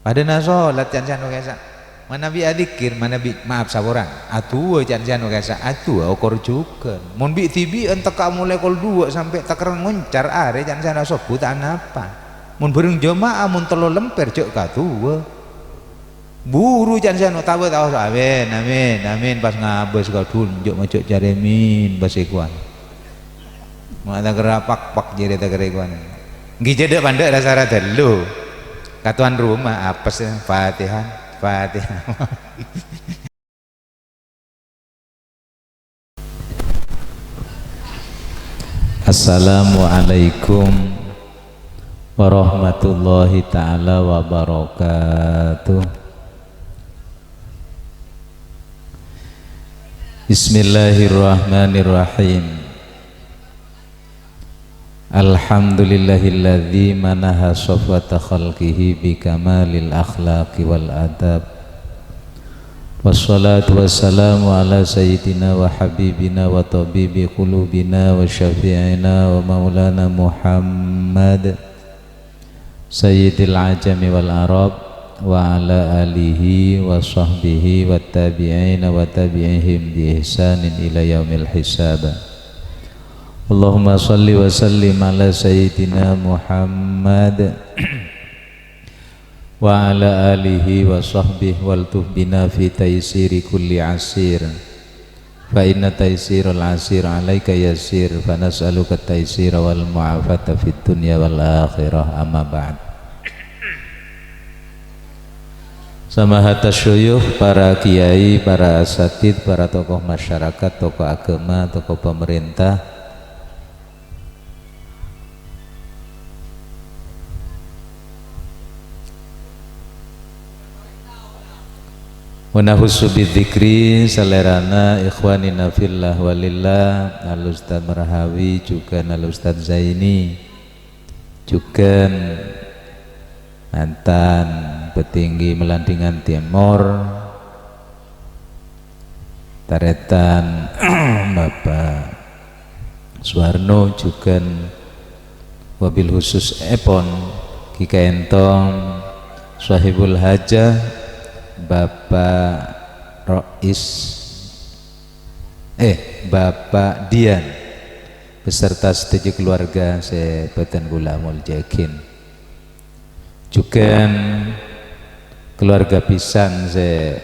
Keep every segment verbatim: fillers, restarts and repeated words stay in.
Padâna sholat can-can ka'issa'. Manabi adzikir, manabi, maaf, saporana. Adu'a can-can ka'issa', adu'a okor jhughân. Mon bi'-dhibi'ân tekka' molaè kol duwâ' sampè' tekerrèng ngoncar arè can-can asobbhu ta' anapa. Mon bhâreng jamaah, mon tello lèmpèr jhâ' kaduwâ. Buru can-can otabâ ta' oso, "Amin, amin, amin," pas ngabâs kadhunjhuk majhâk carèmin pas èkowan. Ma' ta' kèra pakpak jârèya ta' kèra èkowan. Ènggi jâdâ' pandâ' rasa ra dâllu. Ka tuan rumah apes, Fatihah, Fatihah. Assalamualaikum warahmatullahi ta'ala wabarakatuh. Bismillahirrahmanirrahim. Alhamdulillahilladzi manaha safwata khalqihi bi kamalil akhlaqi wal adab. Wassalatu wassalamu ala sayyidina wa habibina wa tabibi qulubina wa syafi'ina wa maulana Muhammad sayyidil ajami wal arab wa ala alihi wa sahbihi wa tabi'ina wa tabi'ihim bi ihsanin ila yaumil hisab. Allahumma salli wa sallim ala sayyidina Muhammad wa ala alihi wa sahbihi wal tuf bina fi taisiri kulli asir. Fa inna taisiral asir alaika yasir, fa nas'aluka taisira wal mu'afata fid dunya wal akhirah, amma ba'd. Samahata syuyukh, para kiai, para asatidz, para tokoh masyarakat, tokoh agama, tokoh pemerintah, wa nakhussu bidzikri salèrana ikhwanina fillah walillah, Al Ustadz Marhawi, jhughân Al Ustadz Zaini, jhughân mantan petinggi Melandingan Timor, tarètan Bapak Suwarno, jhughân wabil khusus èpon Ki Kaèntong, Sohibul Hajah, Bapak Rois, eh, Bapak Dian, beserta sadhâjâ keluarga sè bhâdhân kaulâ molja'aghin. Jhughân keluarga bhisan sè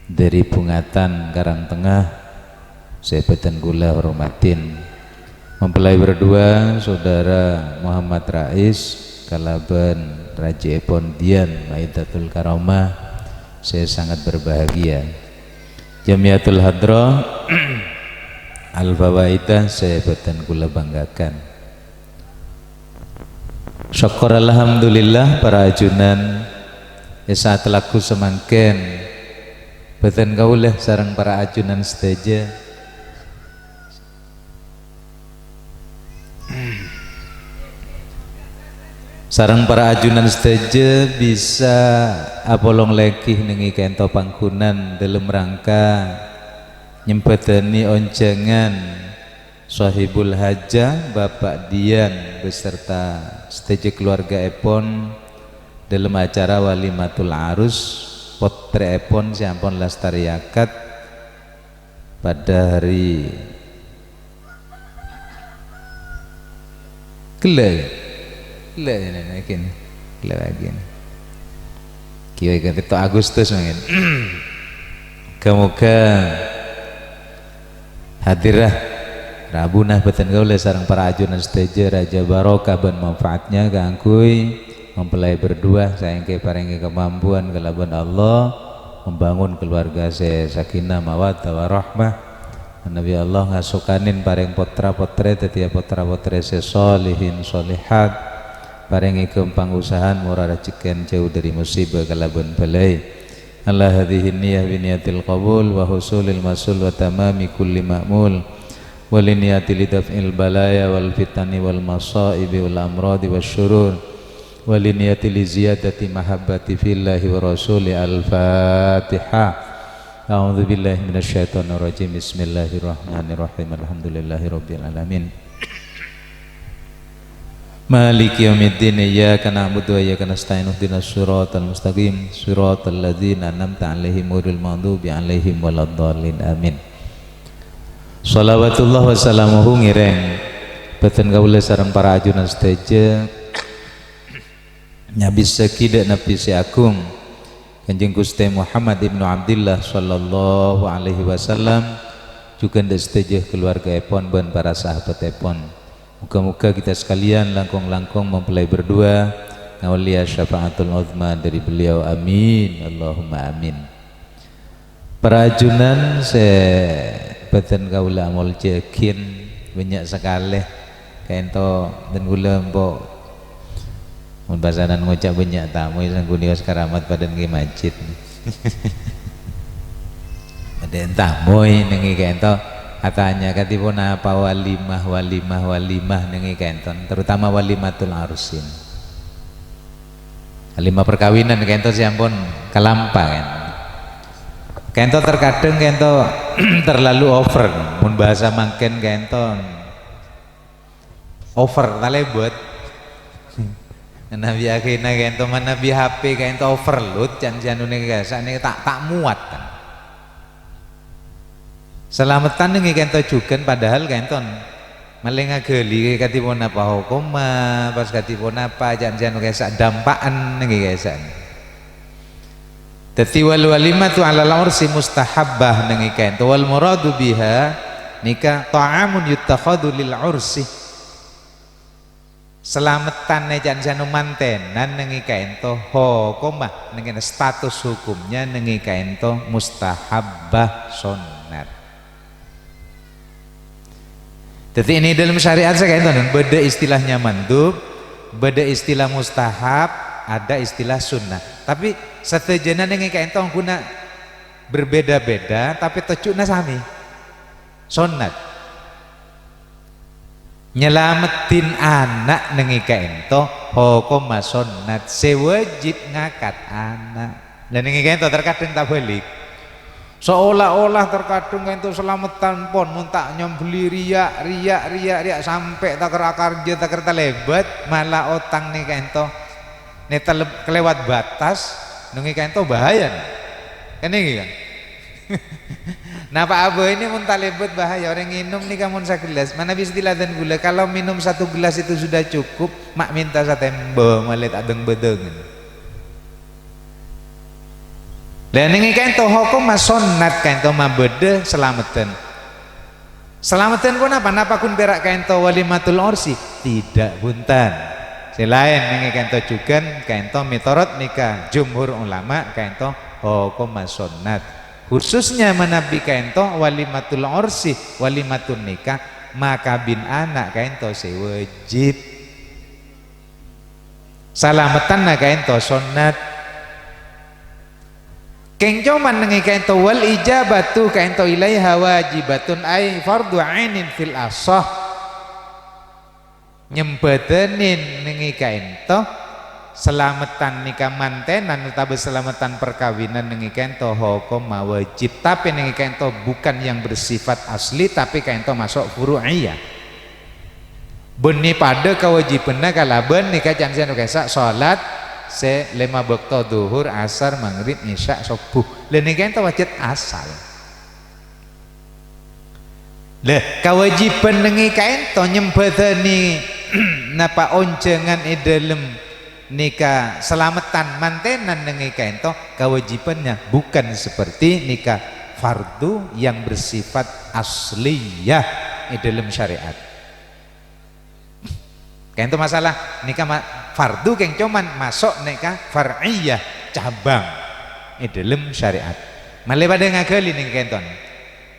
dâri Bungatan Karangtengah sè bhâdhân kaulâ hormadhi. Mempelai berdua, Saudara Muhammad Rais kalabân rajina èpon Dian Maidatul Karomah sè sangat berbahagia. Jamiatul Hadrah Al Fawaidah sè bhâdhân kaulâ banggakan. Syukur alhamdulillah, para ajunan, è sa'at lagghu samangkèn bhâdhân kaulâ sareng para ajunan sadhâjâ, sareng para ajunan sadhâjâ bisa apolong lèngghi neng è ka'ènto pangghun dâlem rangka nyembhâdhâni onjhângan Sohibul Hajah, Bapak Dian beserta sadhâjâ keluargaèpon dâlem acara Walimatul Arus, pottrèèpon sè ampon lastarè akad padâ hari. Ghellâ', ghellâ' ini, ini, gini. Ghellâ' gini. Kira-kira Agustus mungkin. Moga-moga hadirrâ Rabuna bhâdhân kaulâ sareng para ajunan sadhâjâ rajâ barokah bân manfaatnya kaangghuy mempelai berdua, saèngghâ èparèngè kamampuan kalabân Allah membangun keluarga sè sakinah mawaddah warahmah. Manabi Allah ngasokanin parèng pottra-pottrè dhâddhiyâ pottra-pottrè sè solihin solihat, parèngè ghâmpang usahan, mora rajhekkèn, jhâu dhâri musibâ kalabân bâlâi. Ala hadhihi niyah bi niyatil qabul wa husulil masul wa tamami kulli ma'mul. Wa li niyati li daf'il balaya wal fitani wal masaibi wal amradi wasy syurur. Wa li niyati li ziyadati mahabbati fillahi wa rasuli. Al-Fatihah. A'udzu billahi minasy syaithanir rajim. Bismillahirrahmanirrahim. Alhamdulillahi rabbil alamin. Maliki yaumiddin, iyyaka na'budu wa iyyaka nasta'in, ihdinas siratal mustaqim, siratal ladzina an'amta 'alaihim ghairil maghdubi 'alaihim waladdallin. Amin. Shalawatullah wa salamuhu ngèrèng bhâdhân kaulâ sareng para ajunan sadhâjâ nyabisaghi dhâ' Nabbhi sè aghung, Kanjeng Ghustè Muhammad ibnu Abdillah sallallahu alaihi wasallam, jhughân dhâ' sadhâjâ kaluwargaèpon bân para sahabatèpon. Moga-moga kita sekalian langkong-langkong mempelai berdua ngaollèya syafaatul uzma dari beliau. Amin. Allahumma amin. Para ajunan sè bhâdhân kaulâ amoljâ'aghin, bânnya' sakalè. Kaènto dân kaulâ empo' mon pasanan ngoca' bânnya' tamoy, sanggunios karamat padâ ngghi majid. Padâ tamoy nèngghi kaènto atanya kadhi ponapa walimah, walimah, walimah nèngghi kaènto, terutama walimatul arsin. Walimah perkawinan kaènto sè ampon kalampa kan. Kaènto terkadang kaènto terlalu over. Mon bahasa mangkèn kaènto over, talèbât. Manabi akhirnya kaènto, manabi H P kaènto overload, can-, can nèka, saknèka ta', ta' muat, kan. Salameddhân nèngghi kaènto jhughân, padahal kaènto malè ngaghâli kadhi ponapa hokomma, pas kadhi ponapa, can-, can kèsa' dampa'an nèngghi kèsa'. Dhâddhi, wal walimatu 'alal 'ursi mustahabbah nèngghi kaènto, wal muradu biha nèka ta'amun yuttakhadhu lil 'ursi. Salameddhân nè can-, can mantenan nèngghi kaènto hokomma, nèngghi status hukumnya nèngghi kaènto mustahabbah, sonnat. Dhâddhi, è dâlem syariat sè kaènto bâdâ istilahnya mandub, bâdâ istilah mustahab, ada istilah sunnah. Tapè sadhâjâna nèngghi kaènto ghuna berbeda-beda, tapè tojjhuna samè. Sonnat. Nyalameddhin ana' nèngghi kaènto hokomma sonnat, sè wajib ngakat ana'. Lah nèngghi kaènto terkadang tabâlik. Seolah-olah terkadang kaènto salameddhân pon mon ta' nyambelli riya', riya', riya', riya', sampè' takèr akarjâ, takèr talèbât, mala otang nèngghi kaènto nè talèb-, kalèwat batas, nèngghi kaènto bahaya, nè. Kan nèngghi, kan? Napa abâ' nè mon talèbât bahaya, orèng ngènom nèka mon sagellas, manabi istilah dân kaulâ, kalau minum satu gelas itu sudah cukup, ma' mènta satèmba malè ta' dâng-bâdângan. Lah nèngghi kaènto hokomma sonnat kaènto mabâdâ salameddhân. Salameddhân ponapa? Napa ghun pèra' kaènto walimatul ursi? Tidak, bhunten. Sè laèn nèngghi kaènto jhughân, kaènto mètorot nèka jumhur ulama kaènto hokomma sonnat. Khususnya manabi kaènto walimatul ursi, walimatun nikah, makabin ana' kaènto sè wajib. Salameddhânna kaènto sonnat. Kèng coma nèngghi kaènto wal ijabatu kaènto ilaiha wajibatun ay fardhu ainin fil ashah. Nyembhâdhânin nèngghi kaènto salameddhân nèka mantenan otabâ salameddhân perkawinan nèngghi kaènto hokomma wajib, tapè nèngghi kaènto bukan yang bersifat asli, tapè kaènto maso' furu'iyah. Bânnè padâ kawâjibhânna kalabân nèka can-, can kèsa' salat sè lèma bâkto, dhuhur, asar, maghrib, isya, sobbhu. Lah nèka ènto wajib asal. Lah, kawâjibhân nèngghi kaènto nyembhâdhâni napa onjhângan è dâlem nèka salameddhân mantenan nèngghi kaènto, kawâjibhânnya bukan seperti nèka fardu yang bersifat asliyah è dâlem syariat. Kaènto masalah nèka ma-, fardu kèng coma maso' nèka far'iyah, cabang è dâlem syariat. Malè padâ ngaghâli nèng kaènton.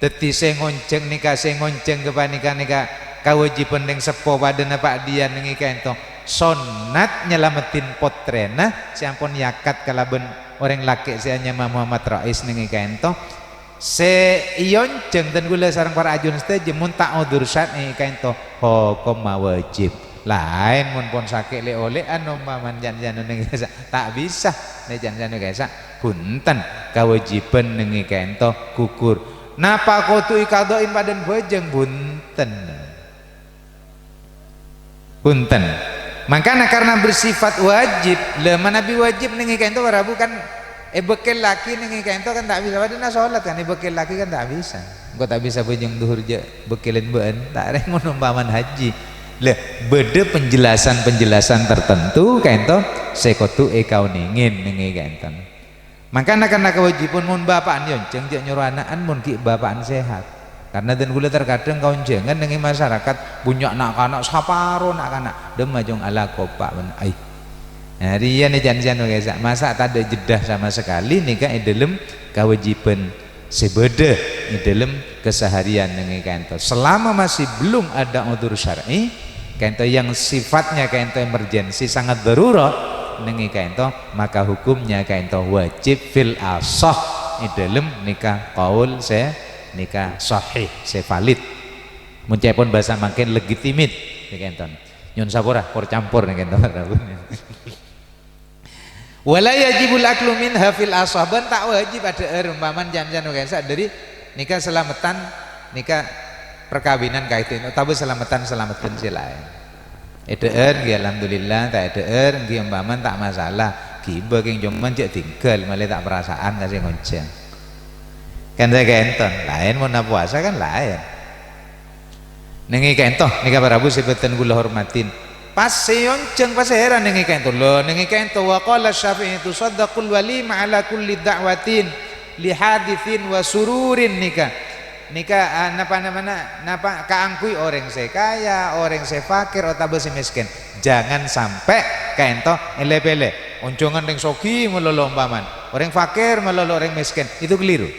Dhâddhi sè ngonjhâng nèka, sè ngonjhâng ghâpanèka nèka kawâjibhân rèng seppo padâna pa' dhiyâ nèngghi kaènto. Sonnat nyalameddhin pottrèna sè ampon èakad kalabân orèng lakè' sè anyama Muhammad Rais nèngghi kaènto. Sè èonjhâng dân kaulâ sareng para ajunan sadhâjâ, mon ta' odzur syar'i kaènto hokomma wajib. Laèn mon pon sakè' lè-olè'an ompamana can-, can nèngghi kèsa', ta' bisa nè can-, can nèngghi kèsa', bhunten, kawâjibhân nèngghi kaènto ghugur. Napa kodhu èkadhâ'i padâna bhâjâng? Bhunten. Bhunten. Mangkana karena bersifat wajib, lha manabi wajib nèngè kaènto para rabu kan èbâkkèllaghi nèngè kaènto kan ta' bisa, padâna sholat kan èbâkkèllaghi kan ta' bisa. Engko' ta' bisa bhâjâng dhuhur jâ' bâkkèlèn bâ'ân, ta' rèng ngono ompamana haji. Lha, bâdâ penjelasan-penjelasan tertentu kaènto sè kodhu èkaonèngè nèngè kaènto. Mangkana karena kawâjibhân mon bapa'na èonjhâng jâ' nyoro ana'na mon ghi' bapa'na sehat. Karena dân kaulâ terkadang kaonjhângan nèngè masyarakat bânnya' na'-kana' saparo na'-kana'. Dâmma jhung ala kopa' bân ai. Nah, rèya nè jhân-jhân kèsa, masa' tadâ' jeda sama sekali nèka è dâlem kawâjibhân sè bâdâ è dâlem keseharian nèngè kaènto. Selama masih belum ada udzur syar'i, kaènto yang sifatnya kaènto emergensi, sangat darurat, nèngè kaènto, maka hukumnya kaènto wajib fil asah è dâlem nèka qaul sè nèka sahih, sè valid. Mon ca'èpon bhâsa mangkèn legitimit, nèka kaènto. Nyo'on sapora, por-campor nèka kaènto. Wala yajibul aklu minha fil asah, bân ta' wajib adhâ'âr, ompamana jhân-jhân kèsa dâri nèka salameddhân, nèka perkawinan kaèdhina, otabâ salameddhân-salameddhân sè laèn. Èdhâ'âr, ghi, alhamdulillah, ta' èdhâ'âr, ghi, ompamana ta' masalah. Ghibâ kèng coma jâ' tinggal, malè ta' parasa'an ka sè ngonjhâng. Kan sè kaènto, laèn mon apowasa kan laèn. Nèngè kaènto, nèka para rabu sè bhâdhân kaulâ hormadhi. Pas sè èonjhâng pas sè hèran nèngè kaènto. Lho, nèngè kaènto, wa qala Syafi'i, "Tusaddaqul walima ala kulli da'watin li haditsin wa sururin," nèka. Nèka, ah, napa, napa, na-, napa kaangghuy orèng sè kaya, orèng sè fakir, otabâ sè mèskèn. Jangan sampè' kaènto èlè-pèlè. Onjhângan rèng soghi malolo ompamana. Orèng fakir malolo orèng mèskèn. Itu keliru.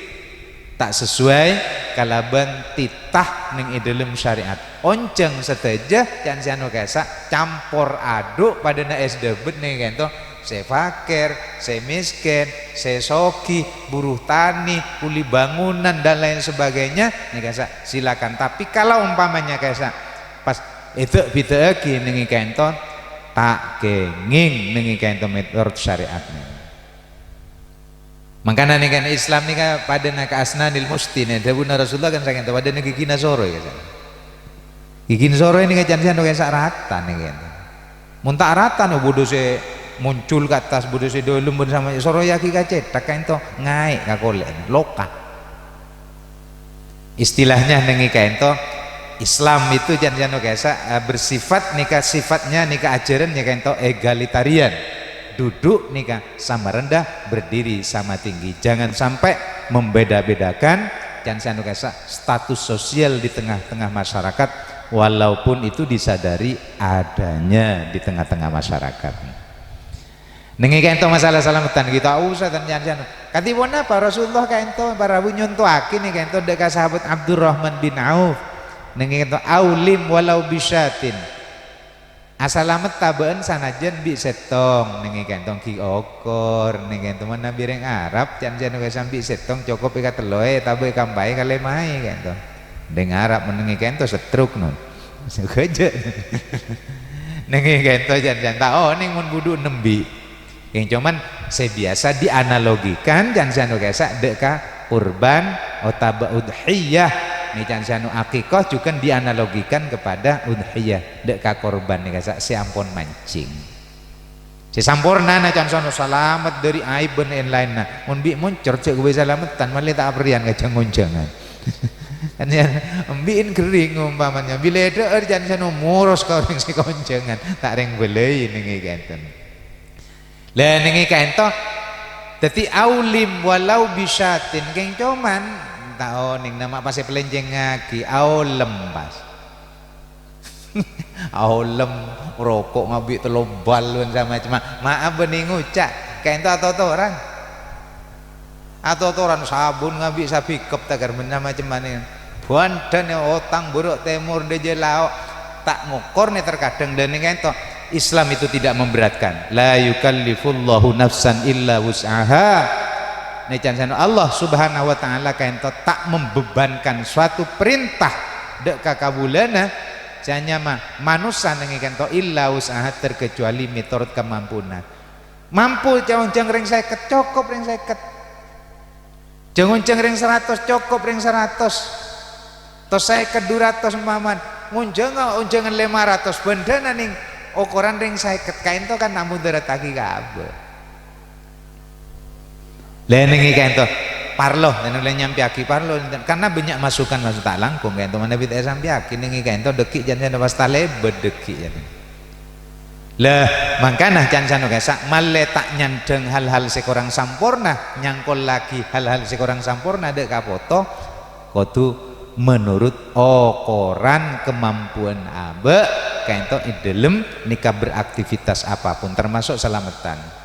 Ta' sesuai kalabân titah nèng è dâlem syariat. Onjhâng sadhâjâ, can sè ano kèsa, campor adhu' padâna es debet nèng kaènto, sè fakir, sè mèskèn, sè soghi, buruh tanè, kuli bangunan, dan lain sebagainya, nèng kèsa, silakan. Tapi kalau umpamanya kèsa pas èdâ'-bidâ'âghi nèng kaènto, ta' kèngèng nèng kaènto mètorot syariat nèng. Mangkana nèka Islam nèka padâna ka asnanil mushti, nè, dhâbuna Rasulullah kan sakènto, padâna ghigina soro, ya, kan? Ghigina soro nèka can sè ano kèsa rata nèka. Mon ta' rata, no, bâdâ sè muncul ka attas, bâdâ sè dâlem, bân sama soro yâ ghi' ka cèthak, kaènto ngaè' ka kolè', loka. Istilahnya nèng kaènto, Islam itu can sè ano kèsa, eh, bersifat nèka, sifatnya nèka, ajarannya kaènto egalitarian. Duduk nèka sama rendah, berdiri sama tinggi. Jangan sampai membeda-bedakan, can sè ano kèsa, status sosial di tengah-tengah masyarakat, walaupun itu disadari adanya di tengah-tengah masyarakat. Nèng kaènto masalah salameddhân, ghi' ta' osa tan can sè ano. Kadhi ponapa Rasulullah kaènto para rabu nyontowaghi nèng kaènto dâ' ka sahabat Abdurrahman bin Auf. Nèng kaènto, "Aulim walau bisyatin." Asalametta bâ'ân sanajjân bi' sèttong, nèng kaènto ghi' okor, nèng kaènto manabi rèng Arab, can sè ano kèsa bi' sèttong cokop èkatelloè, otabâ èkampaè kalèmaè kaènto. Rèng Arab mon nèng kaènto setruk, no. Sengaja. Nèng kaènto can, can ta' onèng mon budhu nembi'. Yang cuman sè biyasa dianalogikan, can sè ano kèsa dâ' ka kurban otabâ udhiyah. Nè can sè ano akikah jhughân dianalogikan kepada udhiyah. Dâ' ka kurban nè kèsa sè ampon mancèng. Sè sampornana can sè ano salamet dâri aib bân laèn-laènna. Mon bi' moncor jâ' ghâbây salameddhân, malè ta' aperrèyan ka jhâng-onjhângan. Kan ya, embi'in ghering ompamanya. Bilâ èdhâ'âr can sè ano moros ka orèng sè kaonjhângan. Ta' rèng bâlâi nèng kaènto. Lah, nèng kaènto, dhâddhi aulim walau bisyatin, kèng coman, ta' onèng, nama pas èpalèncèngngaghi, aolem pas. Aolem, roko' ngabi' tello bal, bân samacemma. Maaf, bânnè ngoca', kaènto atotoran. Atotoran sabun ngabi' sabikep taghâr bân samacemma nè. Bhândhân nè otang bârâ' tèmor dâjâ lao'. Ta' ngokor nè terkadang dâ' nèng kaènto. Islam itu tidak memberatkan. La yukallifullahu nafsan illa wus'aha. Nè can sè ano Allah Subhanahu wa Ta'ala kaènto ta' membebankan suatu perintah dâ' ka kabulâna sè anyama manossa nèng kaènto illa wus'aha terkecuali mètorot kamampuanna. Mampu ca-, onjhâng rèng sèket, cokop rèng sèket. Jhâng-onjhâng rèng saratos, cokop rèng saratos. Tos sèket, dhu ratos ompamana. Ngonjhânga onjhângan lèma ratos, bhândhâna nèng Okoran rèng sèket kaènto kan ta' mudarataghi ka abâ'. Lè nèngè kaènto, parlo, nèng lè nyampèyaghi parlo, karena banyak masukan, maksud ta' langkong kaènto, manabi ta' èsampèyaghi, nèngè kaènto dhâggi' can-can pas talèbât dhâggi' ya. Lah, mangkana can-can kèsa, mallè ta' nyandhâng hal-hal sè korang samporna, nyangkollaghi hal-hal sè korang samporna dâ' ka poto, kodhu menurut okoran kemampuan abâ' kaènto è dhâlem nèka beraktivitas apapun, termasuk salameddhân.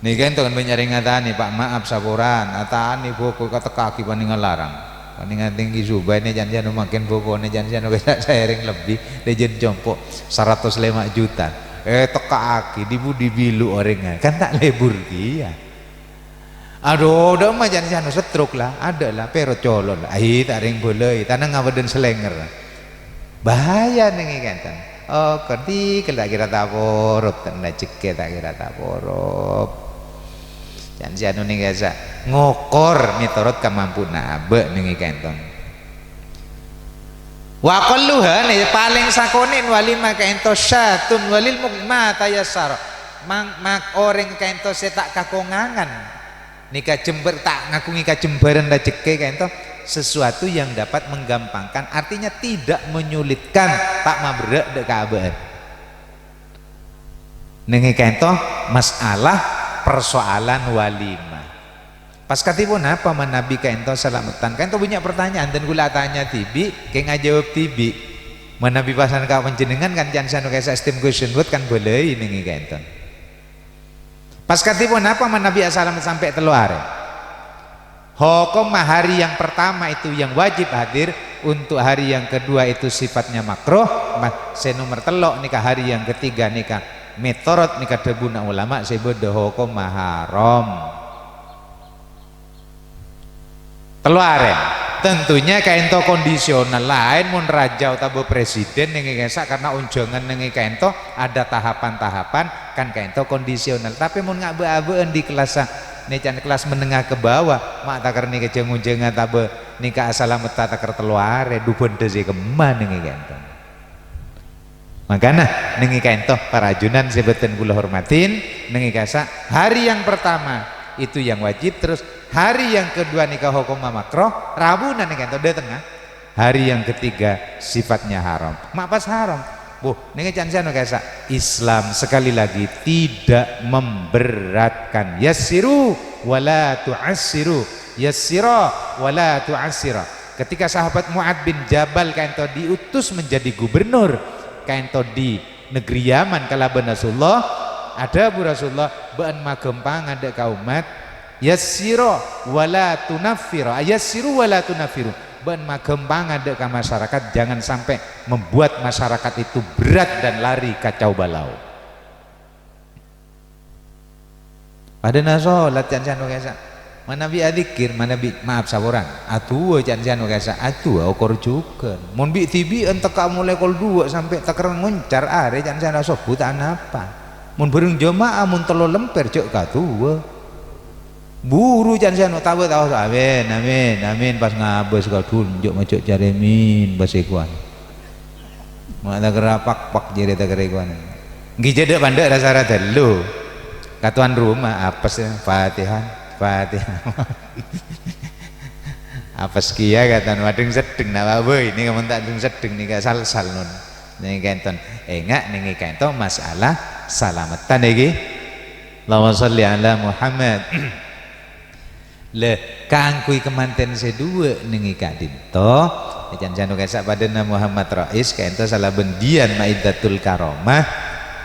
Nèka kaènto kan bânnya' rèng ngatanè, Pak, maaf, saporana, atanè bhâko katekka'aghi panèngan larang. Panèngan tèngghi subâ nè can-can mangkèn bhâkona can-can kèsa saèrèng lebbi, lè jân compo' saratos lèma' juta. Ètekka'aghi, dhi-budhi bilu orèngnga, kan ta' lebur kèya. Adhu, dâ'emma can-can setruk la, adâ' la, pèro colo' la. Ai, ta' rèng bâlâi, tanang abâdân selenger. Bahaya nèngè kaènto. Oh, kènti' kèla ta' kèra taporop, ta' najekkè ta' kèra taporop. Can-can nèngè kèsa ngokor mètorot kamampuanna abâ' nèngè kaènto. Wa aqalluha, nè, palèng sakonè'en walima kaènto syatun walil muq-, ma tayassara. Mang-, mak-, orèng kaènto sè ta' kakongangan. Nèka jembhâr-, ta' ngaghungè kajembhârân rajekkè kaènto, sesuatu yang dapat menggampangkan, artinya tidak menyulitkan, ta' maberrâ' dâ' ka abâ'ân. Nèngè kaènto masalah persoalan walima. Pas kadhi ponapa manabi kaènto salameddhân? Kaènto bânnya' pertanyaan dân kaulâ atanya dhibi', kèng ajâwâb dhibi'. Manabi pasan ka panjhennengngan kan can-can kèsa sistem question word kan bâlâi nèngè kaènto. Pas kadhi ponapa manabi asalamet sampè' tello arè? Hokomma hari yang pertama itu yang wajib hadir, untuk hari yang kedua itu sifatnya makruh, ma-, sè nomer tello' nèka hari yang ketiga nèka mètorot nèka dhâbuna ulama sè bâdâ hokomma haram. Tello arè. Tentunya kaènto kondisional laèn mon raja otabâ presiden nèngè kèsa karena onjhângan nèngè kaènto ada tahapan-tahapan kan kaènto kondisional. Tapè mon ngabâ-abâ'ân di kelas sa-, nè can kelas menengah ke bawah, ma' takèr nèka jhâng-onjhângan tabâ nèka asalametta takèr tello arè, dhu bhândhâ sè kemma nèngè kaènto. Mangkana, nèngè kaènto, para ajunan sè bhâdhân kaulâ hormadhi, nèngè kasa, hari yang pertama itu yang wajib, terus hari yang kedua nèka hokomma makruh, Rabuna nèngè kaènto, dâtengnga. Hari yang ketiga sifatnya haram. Ma' pas haram? Buh, nèngè can-, can kasa, Islam sekali lagi tidak memberatkan. Yassiru wa la tu'assiru. Yassira wa la tu'assira. Ketika sahabat Mu'ad bin Jabal kaènto diutus menjadi gubernur kaènto di negeri Yaman kalabân Rasulullah, adhâbu Rasulullah, "Bâ'ân maghâmpangan dâ' ka ommat, yassira wa la tunaffira, yassiru wa la tunaffiru." Bâ'ân maghâmpangan dâ' ka masyarakat, jangan sampai membuat masyarakat itu berat dan lari kacau balau. Padâna solat can-, can kasa. Manabi adzikir, manabi, maaf, saporana. Adu'a can-, can kasa, adu'a okor jhughân. Mon bi'-dhibi'ân tekka' molaè kol duwâ' sampè' takèr ngoncar arè can-, can asobbhu ta' napa. Mon bhâreng jamaah, mon tello lèmpèr jhâ' kaduwâ. Buru can-, can tabâ' taos, "Amin, amin, amin," pas ngabâs kadhun, jhâ' majhâ' carèmin, pas èkowan. Ma' takèr pakpak jârèya takèr èkowan. Ghi' jhâ' dâ' pandâ' ra-sara tello. Ka tuan rumah, apes, Fatihah, Fatihah. Apes kèya ka tuan, madheng seddheng, napa bhâi, nèka mon ta' dheng seddheng, nèka sal-sal, non. Nèka ènton, enga' nèngè kaènto masalah salameddhân nèka. Allahumma shalli ala Muhammad. Lè, kaangghuy kamantèn sè duwâ' nèngè ka'dinto, can-, can kasa padâna Muhammad Rais, kaènto salabân dhiyân Maidatul Karomah,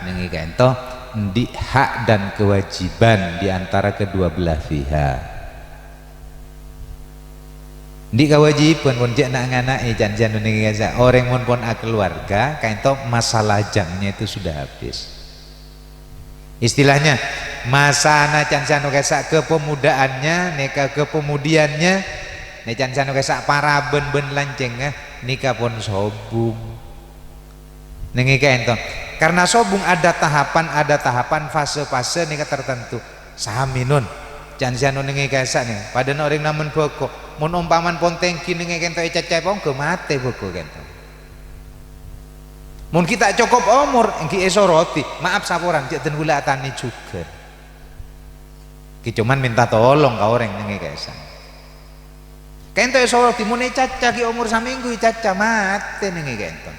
nèngè kaènto, endi' hak dan kewajiban di antara kedua belah pihak. Endi' kawâjibhân pon jhâ' na'-ngana'è can-, can nèngè kasa, orèng mon pon akaluwarga, kaènto masalah jangnya itu sudah habis. Istilahnya, masana can-, can kasa kepemudaannya, nèka kepemudiannya, nè can-, can kasa parabân bân lancèngnga, nèka pon sobung. Nèngè kaènto. Karena sobung ada tahapan, ada tahapan fase-fase nèka tertentu. Sami, non. Can-, can nèngè kasa nè, padâna orèng namen bhâko. Mon ompamana pon tèngghi nèngè kaènto ècacaè pongghâ, matè bhâko kaènto. Mon ghi' ta' cokop omor, ènggi èsorodi, "Maaf, saporana, jhâ' dân kaulâ atanè jhughân." Ghi' coma mènta tolong ka orèng nèng è ka'issa'. Ka'ènto èsorodi, mon ècaca ghi' omor samènggu ècaca, matè nèng è ka'ènto.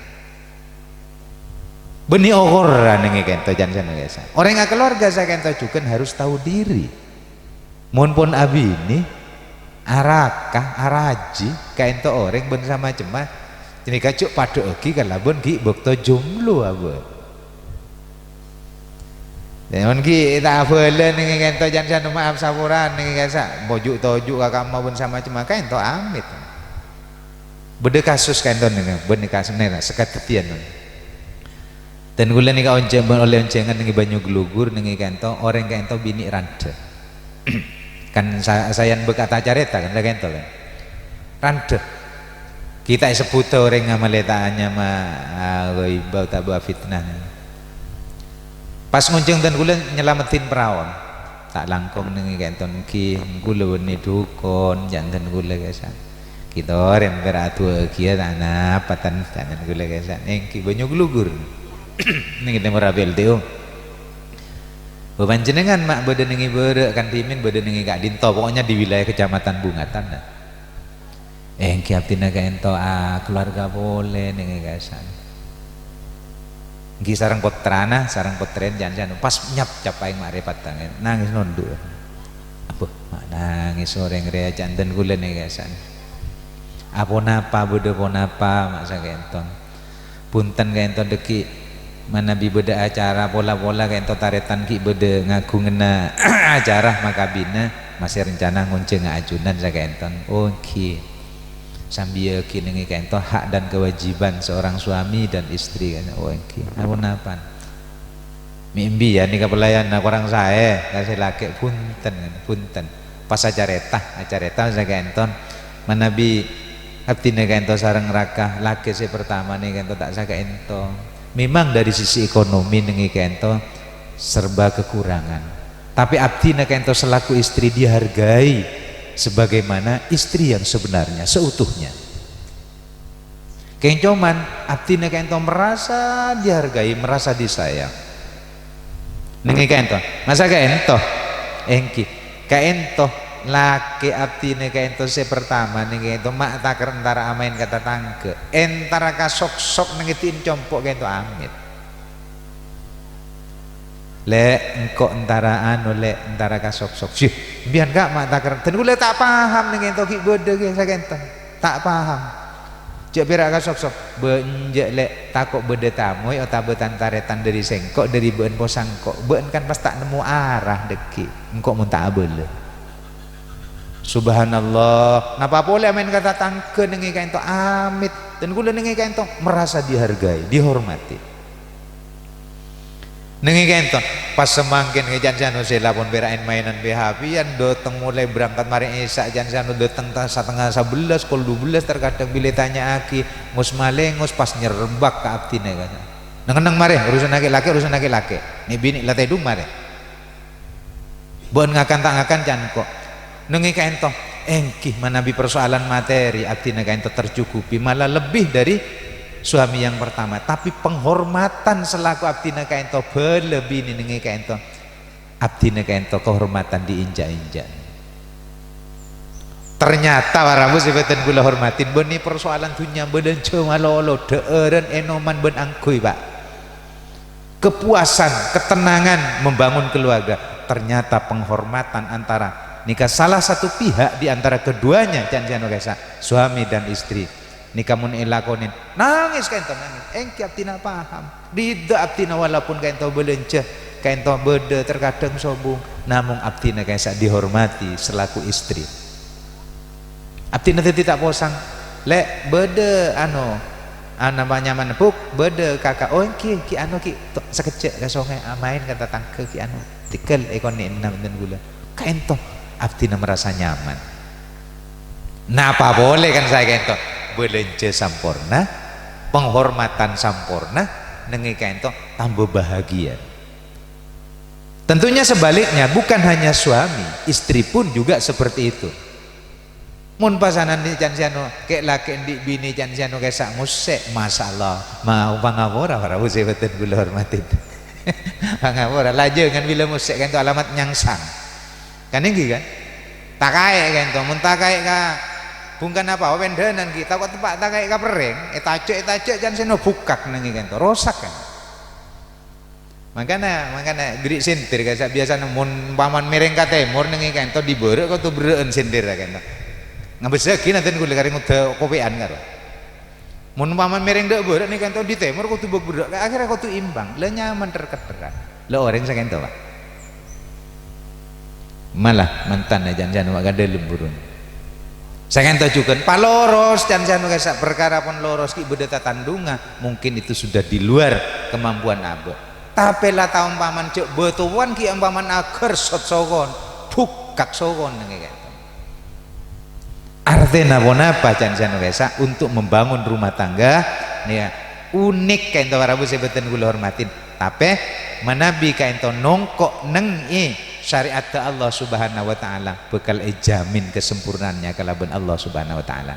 Bânnè okorra nèng è ka'ènto, can-can nèng è ka'issa'. Orèng akalowarga saka'ènto jhughân harus tao diri. Mon pon abinè, araka, arajhi, ka'ènto orèng bân samacemma, ghânèka jhâ' padhâ'âghi kalabân ghi' bâkto jomblo abâ'. Mon ghi' ta' abâlâ nèng è ka'ènto, can-can maaf saporana nèng è ka'issa', moju'-toju' ka kamma bân samacemma, ka'ènto amit. Bâdâ kasus ka'ènto nèng, bânnè kasus nèng, sakadhâddhiyân. Dân kaulâ nèka onjhâng, ollè onjhângan nèng è Banyu Glugur, nèng è ka'ènto, orèng ka'ènto binè' randhâ. Kan sa-, saèyan bâkal ta' carèta, kan, la ka'ènto, kan. Randhâ. Ghi' ta' èsebbhudhâ orèng ngamalè ta' anyama, ah, ghaibah otabâ fitnah. Pas ngonjhâng dân kaulâ nyalameddhin paraona. Ta' langkong nèng è ka'ènto, "Ènggi, kaulâ bânnè dhukon, can dân kaulâ ka'issa'." Ghi' torè pèra' adu'â'âghiyâ ta' napa, tan, can dân kaulâ ka'issa'. Ènggi Banyu Glugur. Nèng è tèmorra P L T U. Bâ panjhennengngan ma' bâdâ nèng è bârâ', kan dhimèn bâdâ nèng è ka'dinto, pokoknya di wilayah Kecamatan Bungatan, nah. Ènggi abdhina ka'ènto, ah, kaluwarga polè nèng è ka'issa'. Ènggi sareng pottrana, sareng pottrèna, can-can pas nyap-cap aèng ma'rèpatta, nangès nondhu'. Abâ, ma' nangès orèng rèya, can dân kaulâ nèng è ka'issa'. Aponapa bâdâ ponapa, ma' saka'ènto. Bhunten ka'ènto dâgghi', manabi bâdâ acara pola-pola ka'ènto tarètan ghi' bâdâ ngagunganna acara makabinna, masè rencana ngonjhânga ajunan saka'ènto. Oh, ènggi. Sambiyâghi nèng è ka'ènto hak dan kewajiban seorang suami dan istri, kan. Oh, ènggi. Aponapa? Mè' èmbi ya nèka pelayanna korang saè, ka sè lakè', bhunten, bhunten. Pas acarèta, acarèta saka'ènto. Manabi abdhina ka'ènto sareng raka, lakè sè pertama nèka ka'ènto ta' saka'ènto. Memang dari sisi ekonomi nèng è ka'ènto serba kekurangan. Tapi abdhina ka'ènto selaku istri dihargai sebagaimana istri yang sebenarnya, seutuhnya. Kèng coma abdhina ka'ènto merasa dihargai, merasa disayang. Nèng è ka'ènto, masa ka'ènto? Ènggi, ka'ènto lakè abdhina ka'ènto sè pertama nèng ka'ènto ma' takèr entara amaèn ka tatangghâ, entara ka sok-sok nèng è di'in compo' ka'ènto amit. "Lè', engko' entara anu, Lè', entara ka sok-sok." "Sih, sampèyan, Ka', ma' takèr." Dân kaulâ ta' paham nèng ka'ènto ghi' bâdâ kè saka'ènto. Ta' paham. "Jhâ' pèra' ka sok-sok." "Bâ' enjâ', Lè', tako' bâdâ tamoy otabâ tan-tarètan dâri sèngko', dâri bâ'ân posangko'. Bâ'ân kan pas ta' nemmo ara dâgghi'. Engko' mon ta' abâlâ." Subhanallah. Napa polè amaèn ka tatangghâ nèng è ka'ènto amit. Dân kaulâ nèng è ka'ènto merasa dihargai, dihormati. Nèng è ka'ènto, pas samangkèn ngècan sano sè lapon pèra' èn-maènan pè-hapèyan, dâteng molaè berangkat marè Isya, can sano dâteng ta-, satengnga sabellâs, kol dubellâs, terkadang bilâ ètanya'aghi, ngos malèngos, pas nyerbak ka abdhina, kan. "Neng-enneng marè, urusanna lakè, urusanna lakè. Nè' binè' la tèdung marè." Bâ'ân ngakan ta' ngakan can ko'. Nèng è ka'ènto, ènggi manabi persoalan materi abdhina ka'ènto tercukupi, malah lebih dari suami yang pertama. Tapi penghormatan selaku abdhina ka'ènto bâlâ binè nèng è ka'ènto, abdhina ka'ènto kehormatan diinjak-injak. Ternyata para rabu sè bhâdhân kaulâ hormatin, bânnè persoalan dhunnya bâlânjhâ malolo, dhâ'ârân, ènoman bân angghuy, Pak. Kepuasan, ketenangan membangun keluarga. Ternyata penghormatan antara nèka salah satu pihak di antara keduanya, can sano ka'issa', suami dan istri. Nèka mon èlakonè, nangès ka'ènto, nangès. Ènggi abdhina paham. Ridha abdhina walaupun ka'ènto bâlânjhâ, ka'ènto bâdâ terkadang sobung. Namong abdhina ka'issa' dihormati selaku istri. Abdhina dhâddhi ta' posang. "Lè', bâdâ, anu, ana ma-, nyamana, Bu', bâdâ kaka'." "Oh, ènggi, ghi' anu, ghi' to-, sakejjhâ' ka songay, amaèn ka tatangghâ, ghi' anu, tèghâl èkonè' enna' bhâdhân kaulâ." Ka'ènto, abdhina merasa nyaman. Napa polè kan saè ka'ènto? Bâlânjhâ samporna, penghormatan samporna, nèng è ka'ènto tambah bahagia. Tentunya sebaliknya, bukan hanya suami, istri pun juga seperti itu. Mon pasanan can sè anu, kè'-lakè' andi' binè can sè anu kèsa' mossè', masyaallah, ma-, pangapora para bhâi sè bhâdhân kaulâ hormadhi. Pangapora, la jhângan bilâ mossè' ka'dinto alamat nyangsang. Kan ènggi, kan? Takaè' ka'dinto, mon takaè' ka bhungkana apa, pèndhânan ghi', tako' teppa' takaè' ka perrèng, ètajâ', ètajâ' can sè anu bhukkak nèngè ka'dinto, rosak kan. Mangkana, mangkana bherri' sèntir, ka'dinto biyasana mon umpama mèrèng ka tèmor nèngè ka'dinto, dibârâ' kodhu berrâ'ân sèntirra ka'dinto. Ngabâssaghi nadhân kaulâ karè ngodâ kopè'an karo. Mon umpama mèrèng dâ' bârâ' nèngè ka'dinto, di tèmor kodhu bâk-, berrâ', akhèrra kodhu imbang. La nyaman ter-, kèterran. La orèng sè ka'dinto, Pak. Malah mantan aja can sè anu ka dâlem burun. Sè ka'dinto jhughân paloros can sè anu ka'dinto parkara pon loros ghi' bâdâ tatandhungnga, mungkin itu sudah di luar kemampuan abâ'. Tapè la ta' ompamana jhâ' bâtowan ghi' ompamana aghârsot sokon, bhukkak sokon nèngè ka'dinto. Artèna ponapa can sè anu ka'dinto untuk membangun rumah tangga, ya, unik ka'dinto para bhâi sè bhâdhân kaulâ hormadhi. Tapè manabi ka'dinto nongko' nèngè syariatta Allah Subhanahu wa Ta'ala, bhâkal èjhâmin kasampurnaannya kalabân Allah Subhanahu wa Ta'ala.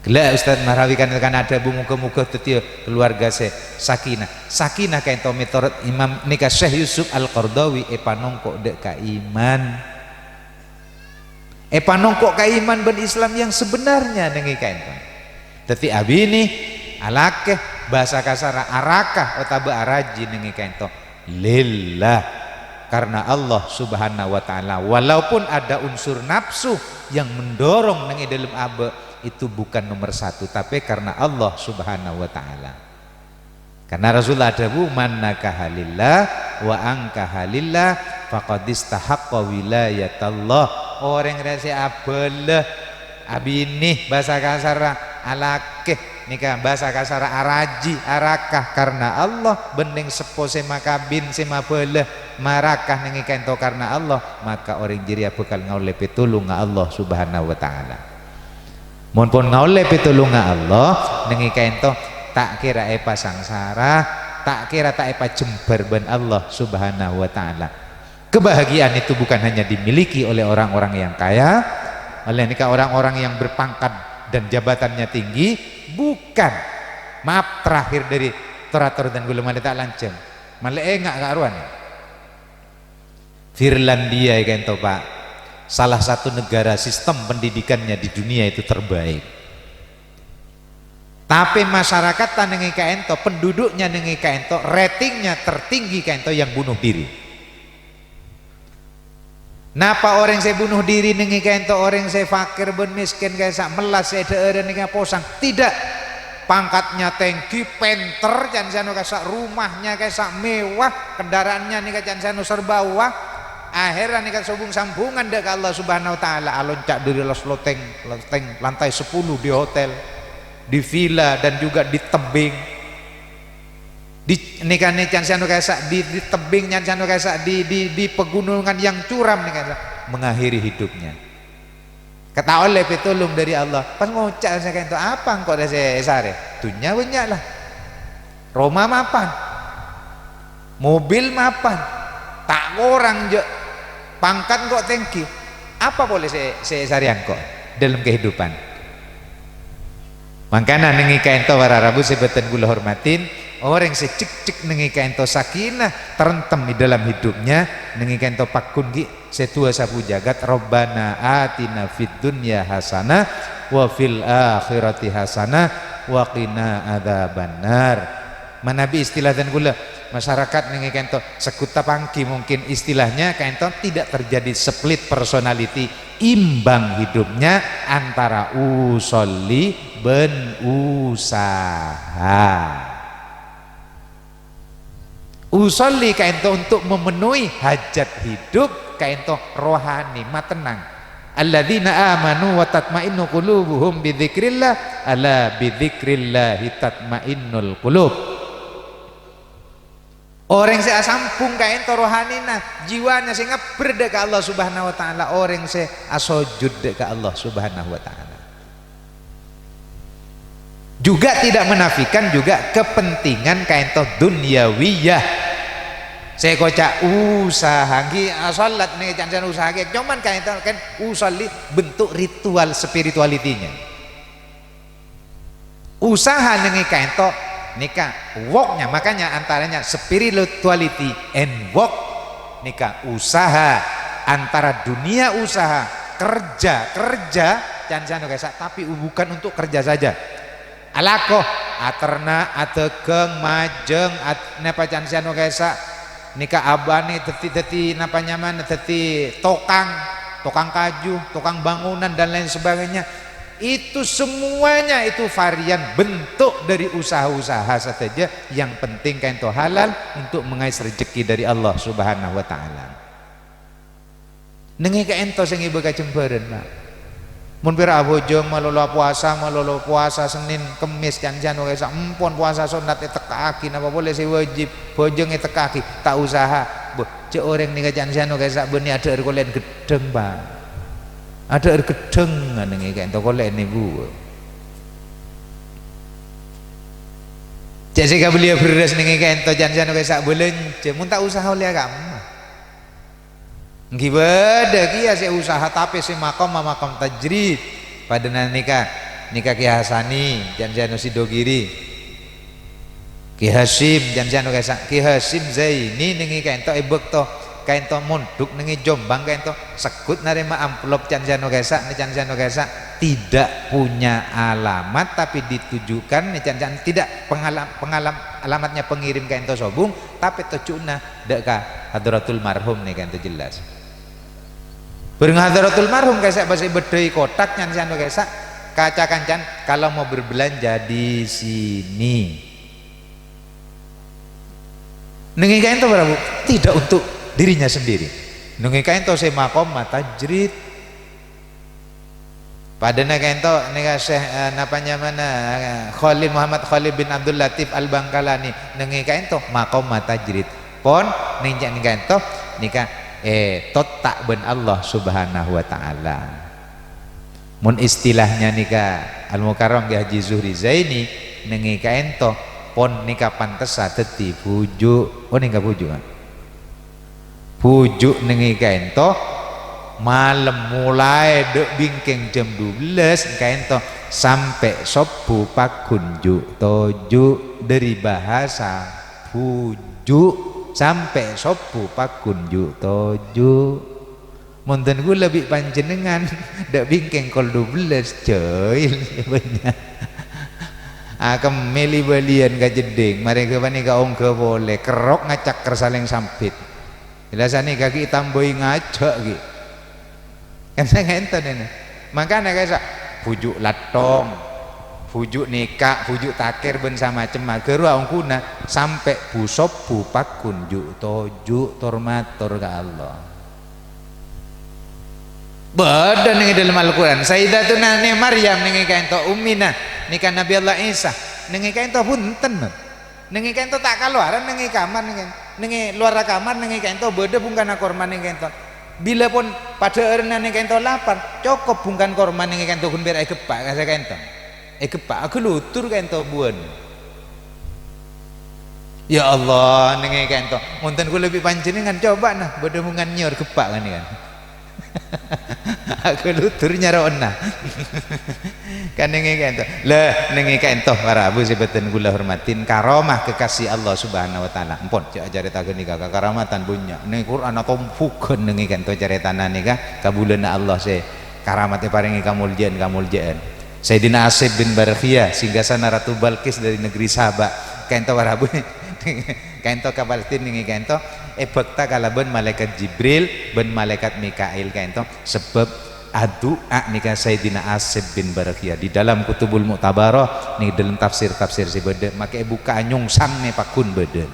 Ghellâ' Ustaz Mahrawi kan, kan adhâbu moghâ-moghâ dhâddhiyâ kaluwarga sè sakinah. Sakinah ka'dinto mètorot Imam nèka Syekh Yusuf Al-Qaradawi èpanongko' dâ' ka iman. Èpanongko' ka iman bân Islam yang sebenarnya nèngè ka'dinto. Dhâddhi abinè, alakè, bhâsa kasarra araka otabâ araji nèngè ka'dinto. Lillah, karena Allah Subhanahu wa Ta'ala. Walaupun ada unsur nafsu yang mendorong nèngè dâlem abâ', itu bukan nomor satu, tapè karena Allah Subhanahu wa Ta'ala. Karena Rasulullah adhâbu, "Man nakaha lillah wa ankaha lillah faqad istahaqqa wilayatallah." Orèng rè sè abâlâ abinè, bhâsa kasarra alakè, nèka bhâsa kasarra araji, araka karna Allah, bân nèng seppo sè makabin, sè mabâlâ, maraka nèngè ka'dinto karna Allah, maka orèng jârèya bhâkal ngaollè pitolongnga Allah Subhanahu wa Ta'ala. Mon pon ngaollè pitolongnga Allah, nèngè ka'dinto ta' kèra èpasangsara, ta' kèra ta' èpajembhâr bân Allah Subhanahu wa Ta'ala. Kebahagiaan itu bukan hanya dimiliki oleh orang-orang yang kaya, oleh nèka orang-orang yang berpangkat dan jabatannya tinggi, bukan. Maaf, terakhir dari tor-ator dan kaulâ malè ta' lanjhâng. Malè enga' ka' rowa nè. Finlandia ka'dinto, Pak, salah satu negara sistem pendidikannya di dunia itu terbaik. Tapè masyarakadda nèngè ka'dinto, penduduknya nèngè ka'dinto, ratingnya tertinggi ka'dinto yang bunuh diri. Napa orèng sè bunuh diri nèngè ka'dinto orèng sè fakir bân mèskèn ka'issa' mellas sè dhâ'ârân nèngè posang? Tidak. Pangkatnya tèngghi, pènter, can sè anu ka'issa' rumahnya ka'issa' mewah, kendaraannya nèka can sè anu serba wah. Akhèrra nèka sobung-sambungan dâ' ka Allah Subhanahu wa Ta'ala, alonca' dâri los-, lotèng, lotèng lantai sepuluh di hotel, di villa, dan juga di tebing. Di, nèka nè can sè anu ka'issa' di, di tebing, can sè anu ka'issa' di, di, di pegunungan yang curam nèka ka'issa' mengakhiri hidupnya. Kata ollè pitolong dâri Allah. Pas ngoca' sè ka'dinto, "Apa engko' rè sè èsarè? Dhunnya bânnya' la. Roma mapan. Mobil mapan. Ta' korang jâ'. Pangkat engko' tèngghi. Apa polè sè, sè èsarè engko' dâlem kehidupan?" Mangkana nèngè ka'dinto para rabu sè bhâdhân kaulâ hormadhi, orèng sè cekcek nèngè ka'dinto sakinah, terentem di dalam hidupnya, nèngè ka'dinto pagghun ghi' sè duwâ sabu jagat, "Rabbana atina fid dunya hasanah wa fil akhirati hasanah wa qina adzabannar." Manabi istilah dân kaulâ, masyarakat nèngè ka'dinto segghut tapangghi mungkin istilahnya ka'dinto tidak terjadi split personality, imbang hidupnya antara usolli bân usaha. Usolli ka'dinto untuk memenuhi hajat hidup ka'dinto rohani, matennang. "Alladzina amanu wa tatma'innu qulubuhum bidzikrillah, ala bidzikrillahi tatma'innul qulub." Orèng sè asambhung ka'dinto rohanina, jiwana sè ngabbher dâ' ka Allah Subhanahu wa Ta'ala, orèng sè asojud dâ' ka Allah Subhanahu wa Ta'ala. Juga tidak menafikan juga kepentingan ka'dinto dunyawiyah. Sè èkoca' usaha, ghi, ah, sholat nèka can-, can usaha ghi. Cuman kan itu kan usalli bentuk ritual spirituality-nya. Usaha nèngè kaènto nèka work-nya, makanya antaranya spirituality and work nèka usaha, antara dunia usaha, kerja, kerja, can-, can ka'issa', tapi bukan untuk kerja saja. Alako, aterna', adhâghâng, majâng, at-, napa can-, can ka'issa', nèka abâ'na dhâddhi, dhâddhi napa nyamana, dhâddhi tokang, tokang kaju, tokang bangunan, dan lain sebagainya. Itu semuanya itu varian bentuk dari usaha-usaha sadhâjâ, yang penting kaènto halal untuk mengais rezeki dari Allah Subhanahu wa Ta'ala. Nèngè kaènto sè ngibâ kajembhârân, Pak. Mon pèra' abhâjâng malolo apowasa, malolo powasa Sennèn, Kemmès, can-, can ka'issa', empon powasa sonnat ètekka'aghi, napa polè sè wajib, bhâjâng ètekka'aghi, ta' usaha. Bâh, jhâ' orèng nèka can-, can ka'issa' bânnè adhâ'âr kolè'en gheddhâng, Pak. Adhâ'âr gheddhâng nèngè kaènto kolè'en èbuwâ. Jhâ' sè kabelliyâ bherrâs nèngè kaènto can-, can ka'issa' bâlânjhâ, mon ta' usaha ollèya kamma. Ènggi bâdâ kèya sè usaha, tapè sè makomma makom tajrid. Padâna nèka, nèka Kè Hasani, can-, can Sidogiri. Kè Hasyim, can-, can ka'issa', Kè Hasyim Zaini nèngè kaènto è bâkto kaènto mondhuk nèngè Jombang kaènto segghut narèma amplop can-, can ka'issa', nè can-, can ka'issa', tidak punya alamat tapi ditujukan, nè can-, can tidak pengalam-, pengalam-, alamatnya pengirim kaènto sobung, tapè tojjhuna dâ' ka Hadratul Marhum nèka kaènto jelas. Bâreng Hadratul Marhum ka'issa' bâsè bâddhâi kotak can-, can ka'issa', kaca kancan, "Kalau mau berbelanja di sini." Nèngè kaènto, Prabu, tidak untuk dirinya sendiri. Nèngè kaènto sè makomma tajrid. Padâna kaènto nèka Syekh, eh, napa nyamana, eh, Khalil Muhammad Khalil bin Abdul Latif Al-Bangkalani, nèngè kaènto makomma tajrid. Pon nèngè kaènto nèka, eh, totta' bân Allah Subhanahu wa Ta'ala. Mon istilahnya nèka Al-Mukarram Kè Haji Zuhri Zaini, nèngè kaènto pon nèka pantessa dhâddhi bhuju'. Oh, nèka bhuju', kan? Bhuju' nèngè kaènto malem, molaè dâ' bingkèng jam dubellâs kaènto sampè' sobbhu paggun ju' toju', dâri bahasa bhuju' sampè' sobbhu paggun ju' toju'. Mon dân kaulâ bi' panjhennengngan, dâ' bingkèng kol dubellâs, jâil, bânnya'. Akemmè li-bâliyân ka jeddhing, marè ghâpanèka ongghâ polè, kerrok ngacakker salèng sambit. Jelas sanèka ghi' tambâi ngajhâk ghi'. Kan sè ngènton ènè. Mangkana ka'issa', bhuju' lathong, bhuju' nèka', bhuju' takèr bân samacemma, ghâruwa ongghuna sampè' bhu-sobbhu paggun ju' toju' tor-mator ka Allah. Bâdâ nèng è dâlem Al-Qur'an, Sayyidatuna nè Maryam nèng è kaènto ummina, nèka Nabi Allah Isa, nèng è kaènto bhunten, nèng è kaènto ta' kalowaran nèng è kamar, nèng è, nèng è lowara kamar, nèng è kaènto bâdâ bhungkana korma nèng è kaènto. Bilâ pon padâ'ârânna nèng è kaènto lapar, cokop bhungkana korma nèng è kaènto ghun pèra' ègheppa' ka sè kaènto. Ègheppa', aghâludur kaènto buwân. Ya Allah, nèng è kaènto. Mon dân kaulâ bi' panjhennengngan, cobâ, nah, bâdâ bhungkana nyèyor gheppa' kan, kan. Aghâludur nyarona. Kan nèng è kaènto. Lah, nèng è kaènto, para abu sè bhâdhân kaulâ hormadhi, karomah kekasih Allah Subhanahu wa Ta'ala. Ampon, jhâ' acarèta ghânèka, kakaramatan bânnya'. Nèng Qur'an atompughân nèng è kaènto carètana nèka, kabulâna Allah sè karamat èparèngè kamoljâ'ân-kamoljâ'ân. Sayyidina Asif bin Barkhiyah, singgasana Ratu Balqis dâri negeri Saba. Kaènto, para abu. Kaènto ka Palestina nèng è kaènto, èbhâkta kalabân Malaèkat Jibril bân Malaèkat Mikail kaènto, sabâb adu'a nèka Sayyidina Asif bin Barkhiyah. Di dalam Kutubul Mu'tabarah, nèng è dâlem tafsir-tafsir sè bâdâ, makè èbukka'a nyongsang nè paggun bâdâ.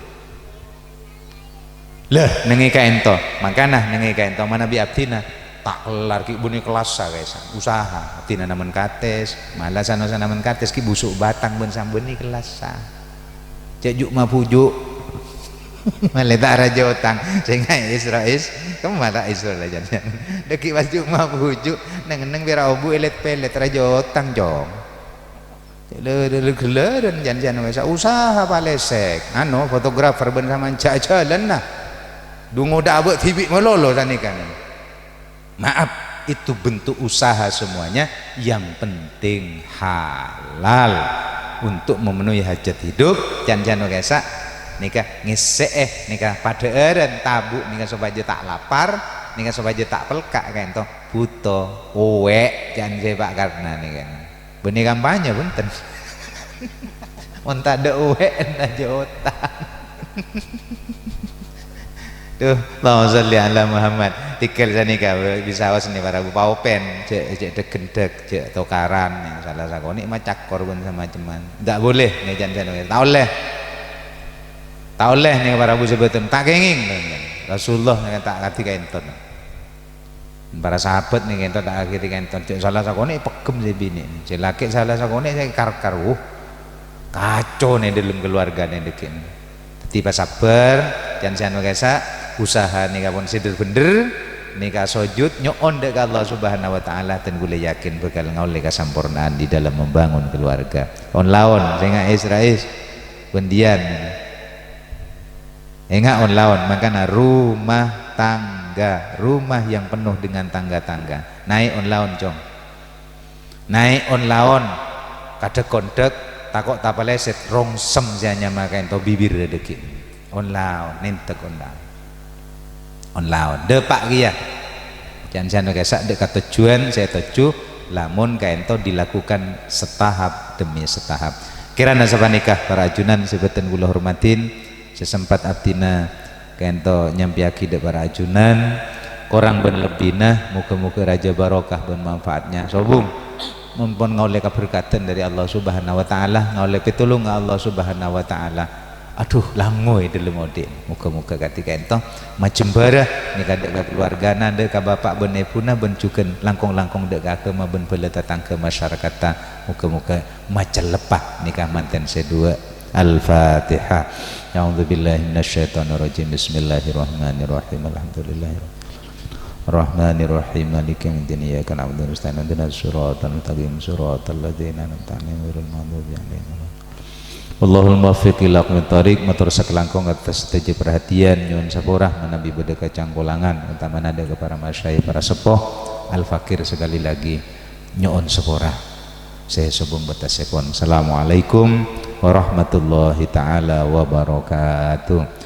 Lah, nèng è kaènto, mangkana nèng è kaènto manabi abdhina, ta' kellar ghi' bânnè kellassa, ka'issa'. Usaha, abdhina namen katès, mala san-osan namen katès, ghi' busu' bhâtang bân sambhân nè kellassa. Cè' ju' mabhuju'. Malè ta' rajâ otang. Sènga' Isra is, kemma ta' Isra la jân-jân. Dâgghi' pas ju' mabhuju', neng-enneng pèra' obu' èlèt-pèlèt, rajâ otang, Cong. Cè' lè-, lè-, lè-, ghellârân jân-jân wè, sa-, usaha palèsèk. Anu, fotografer bân saman jhâ'-jhâlân, nah. Dungo dâ' abâ' dhibi' malolo sanèka nèka. Maaf, itu bentuk usaha semuanya, yang penting halal untuk memenuhi hajat hidup. Can-can kèsa nèka ngèssè'è nèka padhâ'ârân tabu' nèka sopajâ ta' lapar, nèka sopajâ ta' pelka' kaènto, buto, owè', can sè Pak Karna nèka. Bânnè kampanye, bhunten. Mon tadâ' uwè'en ajâ otang. Duh, Allahumma sholli ala Muhammad. Tèghâl sanèka, bisaos nè para bu paopèn, jhâ', jhâ' dhek-ghendhek, jhâ' tokaran, nè, sala sakonè' macakor bân samacemman. Ndak boleh, nè, jhân sanèka. Ta' ollè. Ta' ollè, nè, para bu sabâteng. Ta' kèngèng, nè. Rasulullah, nè, ta' kadhi kaènton. Para sahabat nèka ento ta' akhèri kaènto, jhâ' sala sakonè' peggem sè binè', sè lakè' sala sakonè' sè kar-kar, wuh, kaco nè dâlem kaluwarga nè dhâggi'. Dhâddhi pasabbhâr, can-can kèsa, usaha nèka pon sè dhâr-bhendhâr, nèka sojud nyo'on dâ' ka Allah Subhanahu wa Ta'ala, dan ghulâ yakin bhâkal ngaollè kasampornaan di dalam membangun keluarga. On-laon, sè nga' Isra'is, bân dhiyân. Enga' on-laon, mangkana rumah tangga, rumah yang penuh dengan tangga-tangga. Naè' on-laon, Cong. Naè' on-laon, kadhek-kondhek, tako' tapalèsèt, rongsem sè anyama kaènto bibirra dhâggi'. On-laon, nèntèk on-laon. On-laon, dâpa' kèya. Can-can kèsa dâ' ka tojjhuwân sè ètojjhu, lamon kaènto dilakukan setahap demi setahap. Kèrana sapanèka, para ajunan sè bhâdhân kaulâ hormadhi, sè sempat abdhina kaènto nyampèyaghi dâ' para ajunan, korang bân lebbina, moghâ-moghâ rajâ barokah bân manfaatnya. Sobung, mon pon ngaollè kaberkadhân dâri Allah Subhanahu wa Ta'ala, ngaollè pitolongnga Allah Subhanahu wa Ta'ala. Adhu, lango è dâlem odi'. Moghâ-moghâ kadhi kaènto majembhârâ nèka dâ' ka kaluwargana, dâ' ka bapa' bân èbhuna, bân jhughân langkong-langkong dâ' ka aghâma bân bhâlâ tatangghâ masyarakatta. Moghâ-moghâ macelleppa nèka mantèn sè duwâ'. Al-Fatihah. A'udzubillahi minasyaitonirrajim. Bismillahirrahmanirrahim. Alhamdulillahirrahmanirrahim. Maliki yaumiddin. Iyyaka na'budu wa iyyaka nasta'in. Ihdinas siratal mustaqim. Siratal ladzina an'amta 'alaihim ghairil maghdubi 'alaihim waladdallin. Wallahul muwaffiq ila aqwamit thariq. Mator sakalangkong atas sadhâjâ parhatian, nyo'on sapora manabi bâdâ kacangkolangan, otamana dâ' ka para masyayikh, para seppo, Al-Fakir sekali lagi nyo'on sapora. Sè sobung bâtessèpon. Assalamualaikum warahmatullahi ta'ala wabarakatuh.